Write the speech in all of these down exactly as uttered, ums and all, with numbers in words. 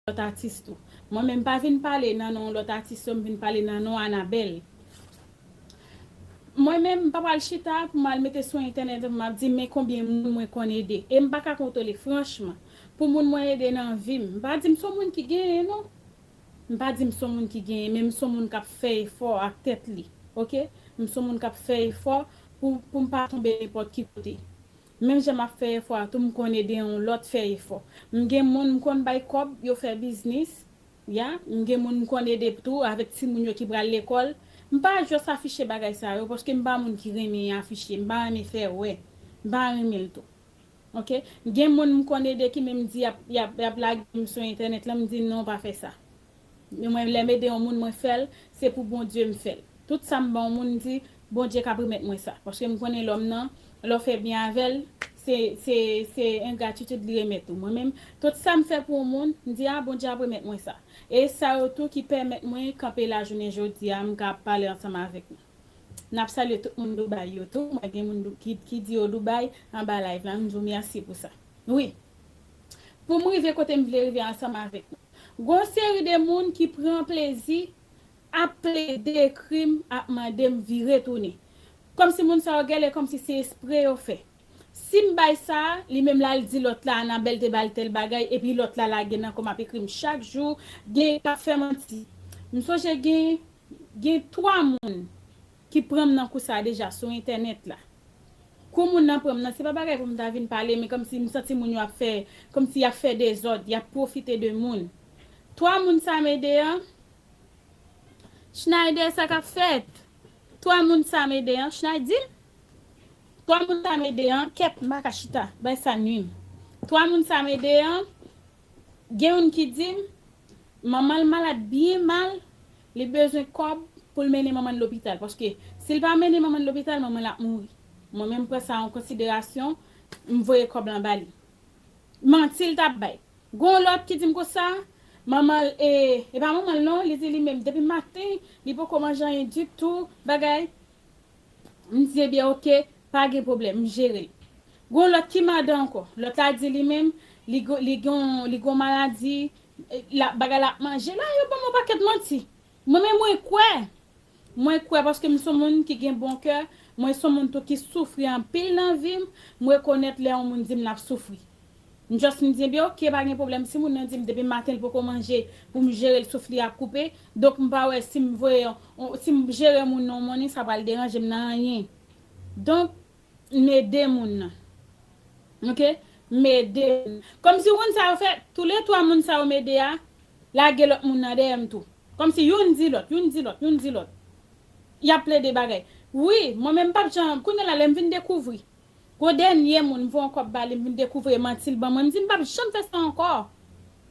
lòt atis tou. Mwen menm m pa vin pale nan non lòt atis yo, m vin pale nan non Anabèl. Mwen menm, m pa pral chita pou m al mete sou entènèt pou m ap di men konbyen moun mwen konn ede. E m pa ka kontole, franchman, pou moun mwen ede nan vi m. M pa di m se yon moun ki genyen, non. M pa di m se yon moun ki genyen, men m se yon moun k ap fè efò ak tèt li. Oke? M se yon moun k ap fè efò pou, pou m pa tonbe nenpòt ki kote. Menm jan m ap fè efò a tou, m konn ede yon lòt fè efò. M gen moun m konn bay kòb, yo fè biznis. Ya, m gen moun m konn ede tou avèk timoun yo ki pral lekòl. M pa jis afiche bagay sa yo, paske m pa moun ki renmen afiche, m pa renmen fè wè, m pa renmen l tou. Oke? M gen moun m konn ede ki menm di y ap, y ap, y ap lage m sou entènèt la, m di non, pa fè sa. Men mwen, lè m ede yon moun, mwen fè l, se pou Bondye m fè l. Tout sa m ba yon moun, m di, Bondye k ap remèt mwen sa. Paske m konnen lòm nan, lè w fè byen avè l, se, se, se engratitid li remèt ou. Mwen menm, tout sa m fè pou yon moun, m di, a, Bondye ap remèt mwen sa. E sa yo tou ki pèmèt mwen kanpe la jounen jodi a, m ka ap pale ansanm avèk nou. N ap salye tout moun Dubai yo tou. Mwen gen moun Dou- ki, ki di yo Dubai, anba live la, m di w mèsi pou sa. Wi. Pou m rive kote m vle rive ansanm avèk nou. Gon seri de moun ki pran plezi ap plede ekri m, ap mande m vire tounen. Kòmsi moun sa yo genlè kòmsi se espre yo fè. Si m bay sa, li menm l al di lòt la, Anabèl te ba l tèl bagay, epi lòt la lage nan kò m ap ekri m chak jou, gen k ap fè manti. M sonje gen, gen twa moun ki pran m nan kou sa deja sou entènèt la. Kou moun nan pran m nan, se pa bagay pou m ta vin pale, men kòmsi m santi moun yo ap fè, kòmsi y ap fè dezòd, y ap pwofite de moun. Twa moun sa m ede an, Schneider, sa k ap fèt? Twa moun sa m ede an, Schneider di m. Twa moun sa m ede an, kèt, m pa ka chita, bay sa nwi m. Twa moun sa m ede an, gen youn ki di m, manman l malad byen mal, li bezwen kòb pou l mennen manman l lopital. Paske si l pa mennen manman l lopital, manman l ap mouri. Mwen menm, m pran sa an konsiderasyon, m voye kòb lan ba li. Manti l t ap bay. Gon lòt ki di m konsa, manman l, e, e pa manman l non, li di li menm, depi maten, li poko manje anyen ditou, bagay. M di, ebyen, oke, pa gen pwoblèm, m jere l. Gon lòt ki mande ankò. Lòt la di li menm, li go- li gon, li gon maladi, e, la, bagay la ap manje. La, yo ban m yon pakèt manti. Mwen menm, mwen kwè. Mwen kwè, paske m se yon moun ki gen bon kè, mwen se yon moun tou ki soufri anpil nan vi m, m rekonèt lè yon moun di m l ap soufri. M just m di, ebyen, oke, pa gen pwoblèm. Si moun nan di m depi maten l poko manje, pou m jere l, souf li ap koupe. Donk, m pa wè si m voye yon, yon- si m jere moun nan yon monnen, sa pral deranje m nan anyen. Donk, m ede moun nan. Oke? M ede moun. Kòmsi moun sa yo fè, tou le twa moun sa yo m ede a, lage lòt moun nan dèyè m tou. Kòmsi youn di lòt, youn di lòt, youn di lòt. Y ap plede bagay. Wi, mwen menm m p ap janm, kounye la, lè m vin dekouvri. Gon dènye moun, m voye yon kòb ba li, m vin dekouvri manti l ban mwen. M di, m p ap janm fè sa ankò.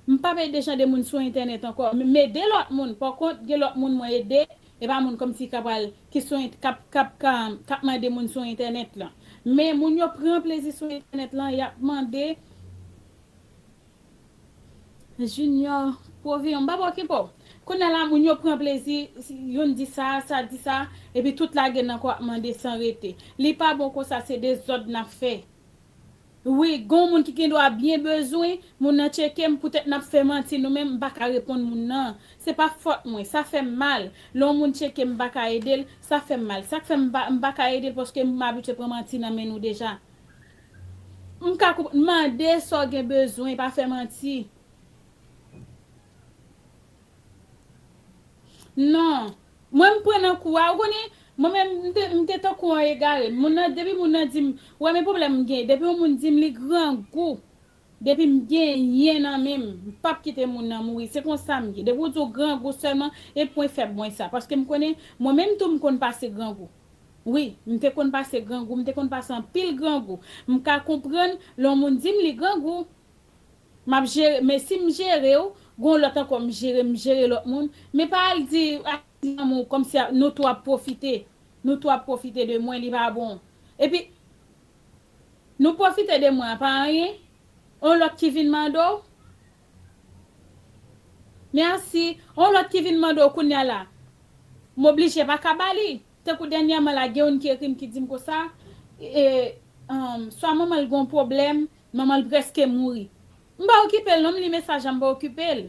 M p ap ede jan de moun sou entènèt ankò. M, m ede lòt moun. Pawkont, gen lòt moun mwen ede, e pa moun kòmsi k ap al, ki sou ent- k ap, k ap, k ap, k ap mande moun sou entènèt lan. Men moun yo pran plezi sou entènèt lan, y ap mande Junior Provillon, m pa pral okipe w. Kounye a la, moun yo pran plezi, si youn di sa, sa di sa, epi tout lage nan kò ap mande san rete. Li pa bon konsa, se dezòd n ap fè. Wi, gon moun ki gen dwa byen bezwen, moun nan tcheke m, poutèt n ap fè manti nou menm, m pa ka reponn moun nan. Se pa fòt mwen, sa fè m mal. Lè yon moun tcheke m, m pa ka ede l, sa fè m mal. Sa k fè m pa, m pa ka ede l, paske m abitye pran manti nan men nou deja. M ka konp- mande sa w gen bezwen, pa fè manti. Non. Mwen, m pran nan kou a. Ou konnen, mwen menm, m te, m te tankou yon egare. Moun nan, depi moun nan di m, ou wè men pwoblèm m gen. Depi yon moun di m li grangou, depi m genyen nan men m, m p ap kite moun nan mouri. Se konsa m ye. Depi w di w grangou sèlman, e pwen fèb mwen sa. Paske m konnen, mwen menm tou, m konn pase grangou. Wi, m te konn pase grangou, m te konn pase anpil grangou. M ka konprann lè yon moun di m li grangou. M ap jere, men si m jere w, gon lòt ankò m jere, m jere lòt moun. Men pa al di, a, di lanmou kòmsi a- nou tou ap pwofite. Nou tou ap pwofite de mwen, li pa bon. Epi, nou pwofite de mwen, pa anyen. On lòt ki vin mande w. Mèsi. On lòt ki vin mande w kounye a la. M oblije pa ka ba li. Tankou dènyèman la, gen youn ki ekri m ki di m konsa, e, um, swa manman l gon pwoblèm, manman l prèske mouri. M pa okipe l non, m li mesaj la, m pa okipe l.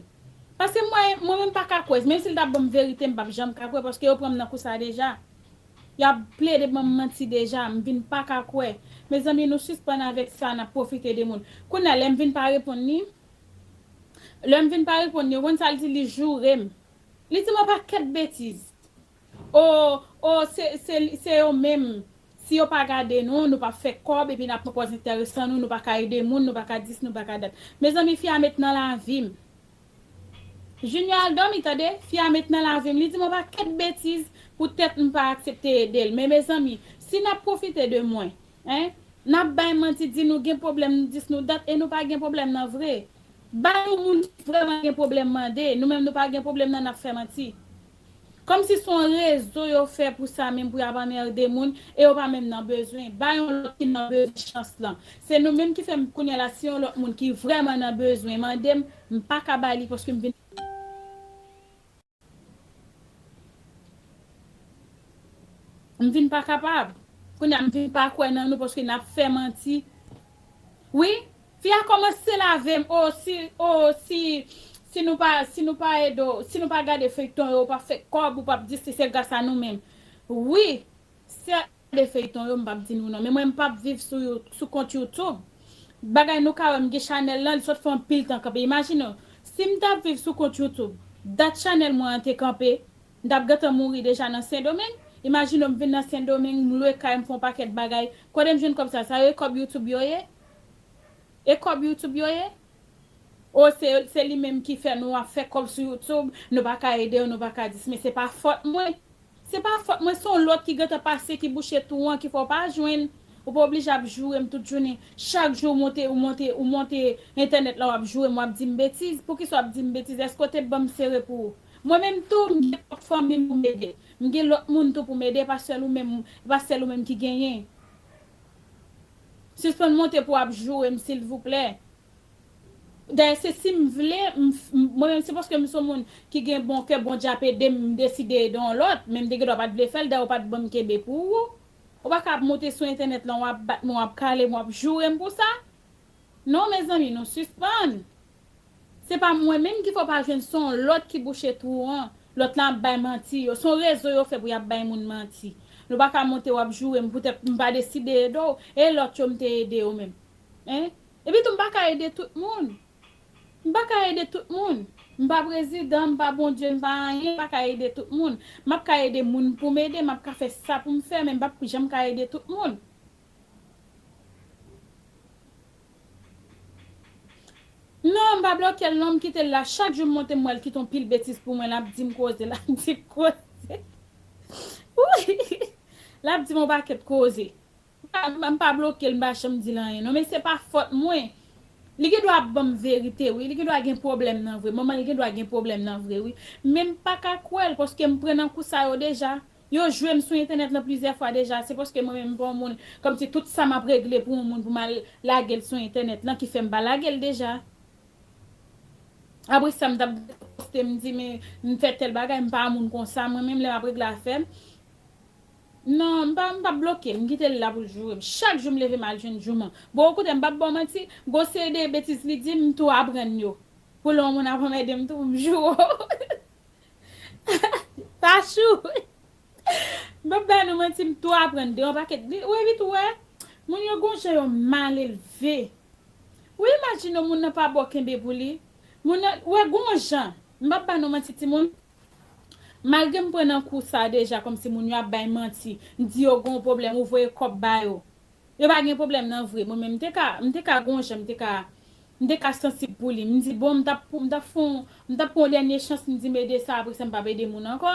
Paske mwen, mwen menm pa ka kwè. Menm si l t ap ban m verite, m p ap janm ka kwè, paske yo pran m nan kou sa deja. Y ap plede ban m manti deja, m vin pa ka kwè. Mezanmi, nou sispann avèk sa, n ap pwofite de moun. Kounye a, lè m vin pa reponn li, lè m vin pa reponn li, ou konn sa l di, li joure m. Li di m yon pakèt betiz. O, o, se, se, se yo menm. Si yo pa gade nou, nou p ap fè kòb, epi n ap pran pòz enteresan nou, nou pa ka ede moun, nou pa ka dis, nou pa ka dat. Mezanmi, fi a met nan lavi m. Junior al dòmi, tande, fi a met nan lavi m. Li di m yon pakèt betiz poutèt m pa aksepte ede l. Men, mezanmi, si n ap pwofite de mwen, en, n ap bay manti, di nou gen pwoblèm, dis nou dat, e nou pa gen pwoblèm nan vre. Ba yon moun ki vrèman gen pwoblèm mande. Nou menm nou pa gen pwoblèm nan, n ap fè manti. Kòmsi se yon rezo yo fè pou sa menm, pou y ap anmède moun, e yo pa menm nan bezwen. Ba yon lòt ki nan bezwen chans lan. Se nou menm ki fè m kounye a la, si yon lòt moun ki vrèman nan bezwen mande m, m pa ka ba li paske m vin M vin pa kapab. Kounye a m vin pa kwè nan nou paske n ap fè manti. Wi, fi a kòmanse lave m. O, si, o, si, si nou pa, si nou pa ede w, si nou pa gade feyton yo, ou p ap fè kòb, ou p ap di si se gras a nou menm. Wi, se de feyton yo, m p ap di nou non. Men mwen, m p ap viv sou You-, sou kont YouTube. Bagay nou ka wè, m gen chanèl lan, li sot fè anpil tan kanpe. Imajine w, si m t ap viv sou kont YouTube, dat chanèl mwen an te kanpe, m t ap gentan mouri deja nan Sendomeng. Imajine w, m vin nan Sendomeng, m lwe kay, m fè yon pakèt bagay. Kote m jwenn kòb sa? Sa yo e kòb YouTube yo ye? E kòb YouTube yo ye? O, se, se li menm ki fè nou ap fè kòb sou YouTube, nou pa ka ede yo, nou pa ka dis, men se pa fòt mwen. Se pa fòt mwen, se yon lòt ki gentan pase, ki bouche twou an, ki fè w pa jwenn. Ou pa oblije ap joure m tout jounen. Chak jou ou monte, ou monte, ou monte entènèt la, w ap joure m, w ap di m betiz. Poukisa w ap di m betiz? Èske w te ban m sere pou ou? Mwen menm tou, m gen lòt fanmi m pou m ede. M gen lòt moun tou pou m ede, pa sèl ou menm, pa sèl ou menm ki genyen. Sispann monte pou w ap joure m, silvouplè. Dayè, se si m vle, m, m, mwen menm, se paske m se yon moun ki gen bon kè, Bondye ap ede m, m deside ede yon lòt, men m te gen dwa pa t vle fè l, dayè, ou pa t ban m kenbe pou ou. Ou pa ka ap monte sou entènèt lan, w ap bat mwen, w ap kale m, w ap joure m pou sa. Non, mezanmi, nou sispann. Se pa mwen menm ki fè w pa jwenn, se yon lòt ki bouche twou an. Lòt la ap bay manti yo. Se yon rezo yo fè pou y ap bay moun manti. Nou pa ka monte, w ap joure m poutèt m pa deside ede w. E lòt yo, m te ede yo menm. Hein? Epi tou, m pa ka ede tout moun. M pa ka ede tout moun. M pa prezidan, m pa Bondye, m pa anyen, m pa ka ede tout moun. M ap ka ede moun pou m ede, m ap ka fè sa pou m fè, men m p ap janm ka ede tout moun. Non, m pa bloke l non, m kite l la. Chak jou m monte, m wè l kite yon pil betiz pou mwen, l ap di m koze, l ap di m koze. Wi! L ap di m yon pakèt koze. M pa, m pa bloke l, m pa janm di l anyen non, men se pa fòt mwen. Li gen dwa ap ban m verite, wi. Li gen dwa gen pwoblèm nan vre. Manman l gen dwa gen pwoblèm nan vre, wi. Men m pa ka kwè l, paske m pran nan kou sa yo deja. Yo jwe m sou entènèt lan plizyè fwa deja. Se paske mwen menm m pa yon moun, kòmsi tout sa m ap regle pou yon moun, pou m al lage l sou entènèt lan, ki fè m pa lage l deja. Apre sa, m t ap poste, m di, men, m fè tèl bagay, m pa moun konsa, mwen menm lè m ap regle afè m. Non, m pa, m p ap bloke l, m kite l la pou l joure m. Chak jou m leve m al jwenn jouman. Bon, ou koute, m p ap ba w manti, gon seri de betiz li di m, m tou aprann yo. Pou lè yon moun ap anmède m tou, pou m joure w. Pachou. M p ap ba nou manti, m tou aprann de yon pakèt. Wi, wi, tou wè. Moun yo gon jan yo mal elve. Wi, imajine w, moun nan pa ba w kenbe pou li. Moun nan, wè, gon jan. M p ap ba nou manti, timoun. Malgre m pran nan kou sa deja, kòmsi moun yo ap bay manti. M di yo gon pwoblèm, ou voye kòb ba yo. Yo pa gen pwoblèm nan vre. Mwen menm, m te ka, m te ka gon jan, m te ka, m te ka sansib pou li. M di, bon, m t ap, m t ap fè yon, m t ap pran yon dènye chans, m di, m ede sa, apre sa, m p ap ede moun ankò.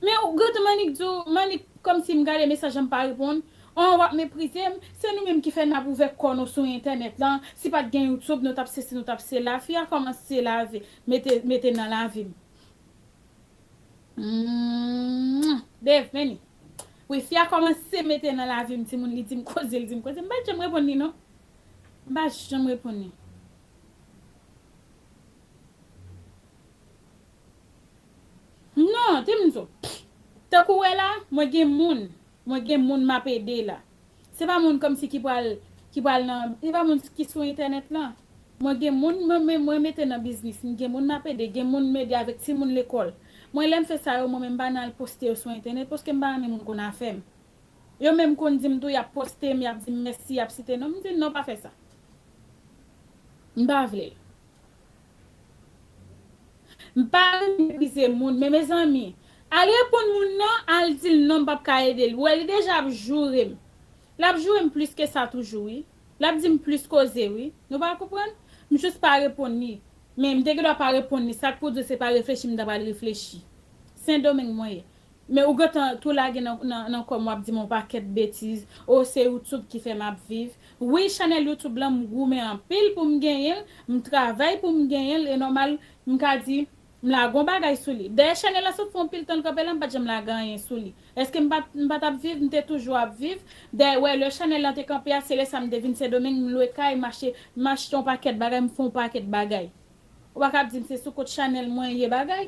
Men, ou gentan Manik di w, Manik, kòmsi m gade mesaj lan, m pa reponn. An, w ap meprize m. Se nou menm ki fè n ap ouvè kò nou sou entènèt lan. Si pa t gen YouTube, nou t ap sesi, nou t ap sela. Fi a kòmanse lave, mete, mete nan lavi m. Mwah! Dave, vini. Wi, fi a kòmanse mete nan lavi m, timoun, li di m koze, li di m koze. M pa t janm reponn li, non. M pa t janm reponn li. Non, te m di w. Tankou w wè la, mwen gen moun. Mwen gen moun m ap ede la. Se pa moun kòmsi ki pral, ki pral nan, se pa moun ki sou entènèt lan. Mwen gen moun mwen, mwen, mwen mete nan biznis, m gen moun m ap ede, gen moun m ede avèk timoun lekòl. Mwen lè m fè sa yo, mwen menm m pa nan al poste yo sou entènèt, paske m pa renmen moun konn afè m. Yo menm konn di m tou, y ap poste m, y ap di m mèsi, y ap site non m, m di non, pa fè sa. M pa vle l. M pa renmen meprize moun, men mezanmi, al reponn moun nan, al di l non, m p ap ka ede l. Ou wè, li deja ap joure m. L ap joure m plis ke sa toujou, wi. L ap di m plis koze, wi. Nou pa konprann? M jis pa reponn li. Men m te gendwa pa reponn li. Sa k pou di se pa reflechi m ta pral reflechi. Sendomeng mwen ye. Men ou gentan tou lage nan, nan, nan kò m, w ap di m yon pakèt betiz. O, se YouTube ki fè m ap viv. Wi, chanèl YouTube lan, m goumen anpil pou m genyen l. M travay pou m genyen l. E nòmal, m ka di, m lage yon bagay sou li. Dayè, chanèl la sot fè yon pil tan l kanpe la, m pa t janm lage anyen sou li. Èske m pa, m pa t ap viv? M te toujou ap viv. Dayè, wè, lè chanèl lan te kanpe a, se lè sa m te vin Sendomeng, m lwe kay, m achte, m achte yon pakèt bagay, m fè yon pakèt bagay. Ou pa ka ap di m se sou kont chanèl mwen ye bagay.